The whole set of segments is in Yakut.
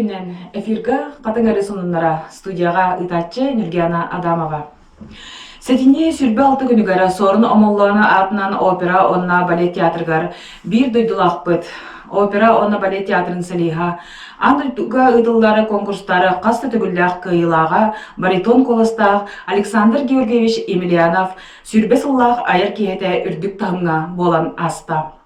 күнүнэн эфирга Хатыҥ Арыы сонуннара студияҕа ыытааччы Нюргиана Адамова. Сэтинньи 26 күнүгэр Суорун Омоллоону аатынан опера уонна балет театрыгар биир дойдулаахпыт опера уонна балет театрын солиһа аан дойдуга ыытыллар конкурстары хас да төгүллээх кыайыылааҕа баритон куоластаах Александр Георгиевич Емельянов 20 сыллаах айар киэһэтэ үрдүк таһымҥа буолан ааста.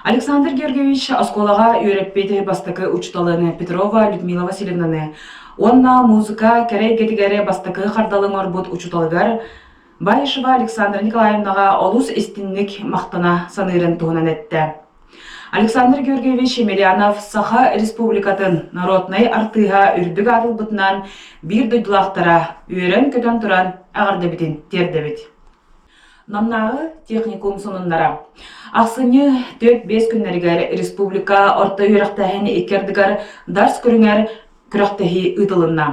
Александр Георгиевич оскуолаҕа үөрэппит бастакы учууталын Петрова Людмила Васильевнаны уонна музыка кэрэ эйгэтигэр бастакы хардалы оҥорбут учууталыгар Баишева Александра Николаевнаҕа олус истинник махтана саныырын туһунан эттэ. Александр Георгиевич Емельянов Саха Республикатын народнай артыыһа үрдүк аатылбытынан биир дойдулаахтара үөрэн-көтөн туран эҕэрдэбитин тиэрдэбит. Намнааҕы техникум сонуннара. Ахсынньы 4-5 күннэригэр республика орто үөрэхтээһин икки ардыгар дарс көрүҥэр күрэхтэһии ыытылынна.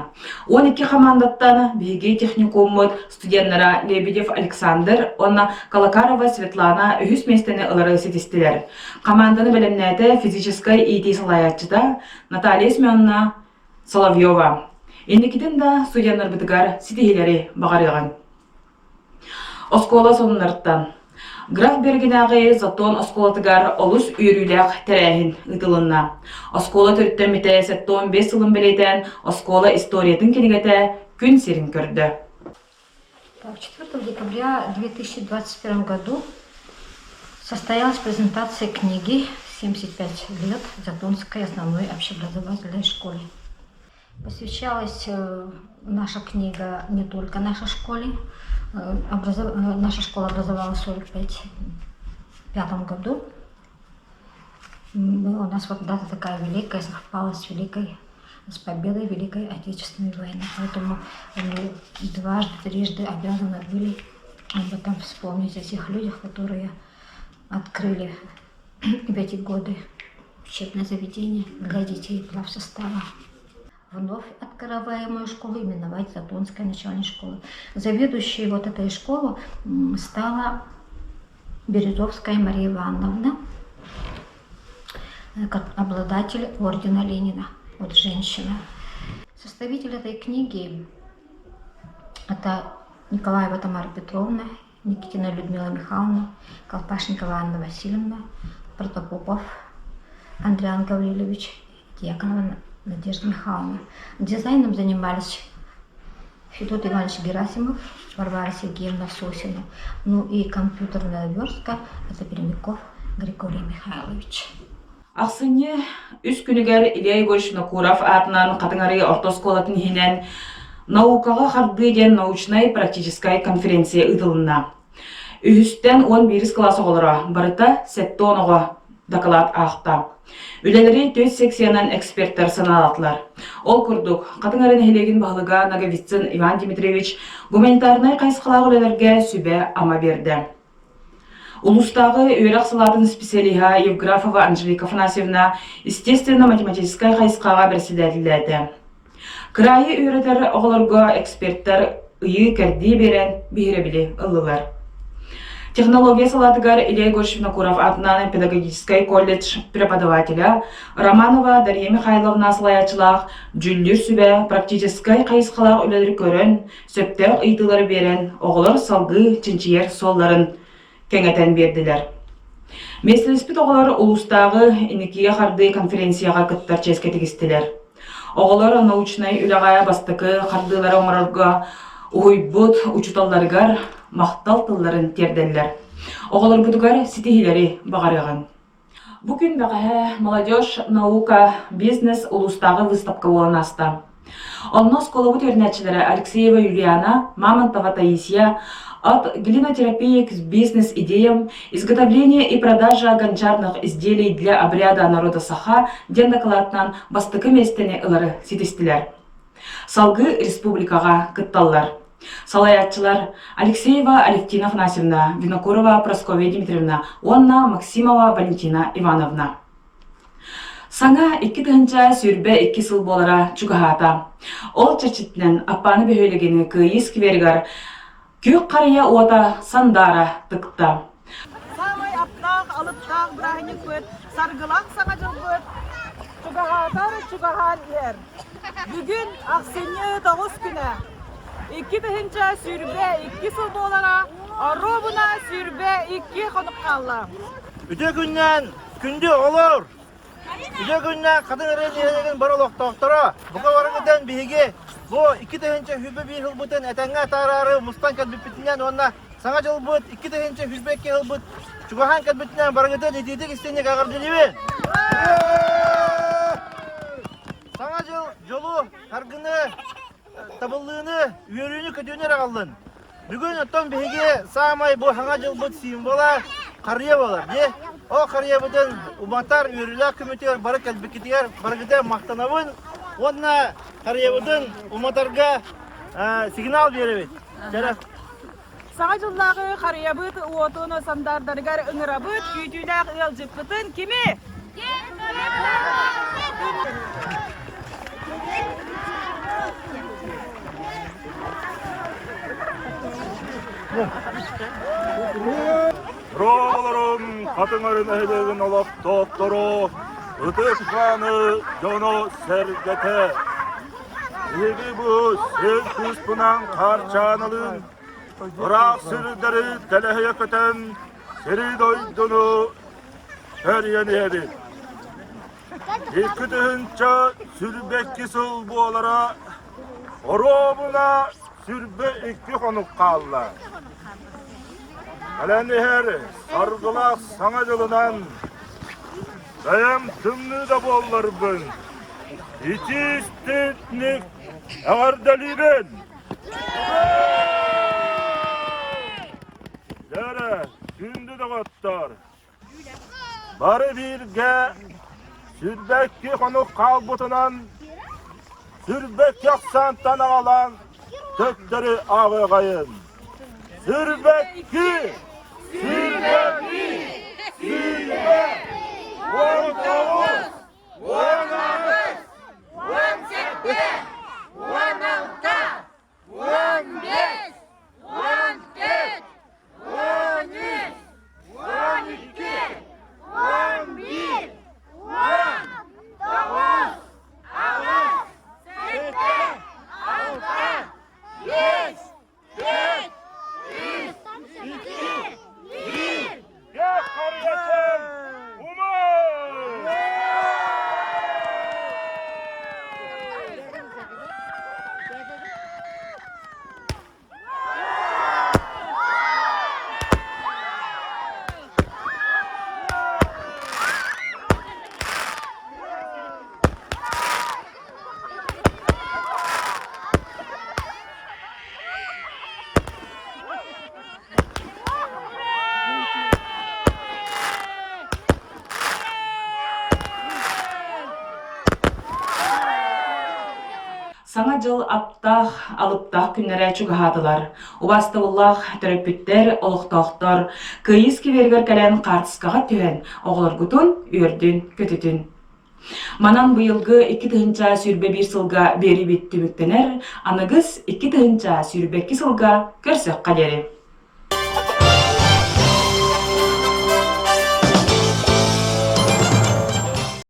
12 хамаандаттан биһиги техникуммут студеннара Лебедев Александр уонна Калакарова Светлана үһүс миэстэни ылары ситистилэр. Хамаанданы бэлэмнээтэ физическай иитии салайааччыта Наталья Семеновна Соловьева. Инникитин да студеннарбытыгар ситиһиилэри баҕарыаҕыҥ. Оскуола сонуннарыттан. Граф Бергинээҕи Затон оскуолатыгар олус үөрүүлээх тэрээһин ыытылынна. Оскуола төрүттэммитэ 75 сылын бэлиэтээн оскуола историятын кинигэтэ күн сирин көрдө. 4 декабря 2021 году состоялась презентация книги «75 лет Затонской основной общеобразовательной школе». Посвящалась э, наша книга не только нашей школе. Э, образов... Э, наша школа образовалась в 1945 году. У нас вот дата такая великая, совпала с великой, с победой Великой Отечественной войны. Поэтому мы дважды, трижды обязаны были об этом вспомнить, о тех людях, которые открыли в эти годы учебное заведение для детей плавсостава. Вновь открываемую школу именовать Затонская начальная школа. Заведующей вот этой школы стала Березовская Мария Ивановна, э, как обладатель ордена Ленина, вот женщина. Составитель этой книги – это Николаева Тамара Петровна, Никитина Людмила Михайловна, Колпашникова Анна Васильевна, Протопопов Андриан Гаврилович, Дьяконова Надежда Михайловна. Дизайном занимались Федот Иванович Герасимов, Варвара Сергеевна Сосина. Ну и компьютерная верстка – это Пермяков Григорий Михайлович. Ахсынньы үс күнүгэр Илья Егорович Винокуров аатынан Хатыҥ Арыы орто оскуолатын иһинэн «Наукаҕа хардыы» диэн научнай-практическай конференция ыытылынна. Үһүстэн 11 кылаас оҕолоро, барыта 70 оҕо дакылаат аахта. Үлэлэри түөрт секциянан экспертэр сыаналаатылар. Ол курдук, Хатыҥ Арыы нэһилиэгин баһылыга Ноговицын Иван Дмитриевич гуманитарнай хайысхалаах үлэлэргэ сүбэ-ама биэрдэ. Улуустааҕы үөрэх салаатын специалиһа Евграфова Анжелика Афанасьевна естественно-математическай хайысхаҕа бэрэссэдээтэллээтэ. Кыраайы үөрэтэр оҕолорго экспертэр ыйыы-кэрдии биэрэн биһирэбили ыллылар. Технология салаатыгар Илья Егорович Винокуров аатынан педагогическай колледж преподавателя Романова Дарья Михайловна салайааччылаах дьүүллүүр сүбэ практическай хайысхалаах үлэлэри көрөн, сөптөөх ыйытыылары биэрэн, оҕолор салгыы чинчийэр суолларын кэҥэтэн биэрдилэр. Миэстэлэспит оҕолор улуустааҕы Инникигэ хардыы конференцияҕа кыттар чиэскэ тигистилэр. Оҕолор научнай үлэҕэ бастакы хардыылары оҥорорго уһуйбут учууталларыгар махтал тылларын тиэрдэллэр. Оҕолорбутугар ситиһиилэри баҕарыаҕыҥ. Бу күн бэҕэһээ «Молодежь, наука, бизнес» улуустааҕы выставка буолан ааста. Онно оскуолабыт үөрэнээччилэрэ Алексеева Юлиана, Мамонтова Таисия от глинотерапии к бизнес-идеям, изготовление и продажа гончарных изделий для обряда народа саха диэн дакылаатынан бастакы миэстэни ылары ситистилэр. Салгыы республикаҕа кытталлар. Салайааччылар Алексеева Алевтина Афанасьевна, Винокурова Прасковья Дмитриевна уонна Максимова Валентина Ивановна. Саҥа 2022 сыл буолара чугаһаата. Ол чэрчитинэн Аппааны бөһүөлэгин Кыайыы скверигэр күөх харыйа уота сандаара тыкта. Саамай аптаах, алыптаах бырааһынньыкпыт, саргылаах саҥа дьылбыт. чугаһаатар чугаһаан иһэр. Бүгүн ахсынньы тоҕус күнэ. 2022 сыл буолара, оруобуна 22 хонук хаалла. Үтүө күннээн, күндү оҕолор! Үтүө күннээх Хатыҥ Арыы нэһилиэгин бары олохтоохторо, бука барыгытын биһиги бу 2021 сылбытын этэҥҥэ атаараары мустан кэлбиппитинэн уонна Саҥа дьылбыт 2022 сылбыт чугаһаан кэлбитинэн барыгытын итиитик истиҥник эҕэрдэлиибин! Саҥа дьыл дьолу, саргыны, табыллыыны, үөрүүнү-көтүүнү эрэ аҕаллын! Бүгүн оттон биһиги саамай бу саҥа дьылбыт символа харыйа буолар дии. Ол харыйабытын уматар үөрүүлээх күммүтүгэр бары кэлбиккитигэр барыгытыгар махтанабын уонна харыйабытын уматарга сигнал биэрэбит. Саҥа дьыллааҕы харыйабыт уотун сандаардарыгар ыҥырабыт күүтүүлээх ыалдьыппытын кими? Оҕолорум Хатыҥ Арыы нэһилиэгин олохтоохторо, ытык хааны дьоно-сэргэтэ! Биһиги бу сир кууспунан Хаарчааналыын ыраах сирдэри тэлэһийэ көтөн сири-дойдуну тэрийэн иһэбит. 2022 сыл буолара оруобуна 22 хонук хаалла. Кэлэн иһэр саргылаах Саҥа дьылынан Бэйэм тымныы да буолларбын, итии-истиҥник эҕэрдэлиибин! Дьэ, күндү доҕоттор, бары бииргэ сүүрбэкки хонук хаалбытынан сүүрбэкки ахсаантан аҕалан төттөрү ааҕыаҕайын. Сүүрбэкки! Сүүрбэкки! Сүүрбэ! 19! 18! 17! 16! 15! 14! 13! 12! 11! 10! 9! 8! 7! 6! 5! 5, 3, 2, 1! Gel karıya Umar! Саҥа дьыл аптаах, алыптаах күннэрэ чугаһаатылар. Убаастабыллаах төрөппүттэр, олохтоохтор Кыайыы скверигэр кэлэн хаартыскаҕа түһэн, оҕолоргутун үөрдүн-көтүтүн. Манан быйылгы 2021 сылга биэрибит түмүктэнэр, аныгыс 2022 сылга көрсөххө диэри.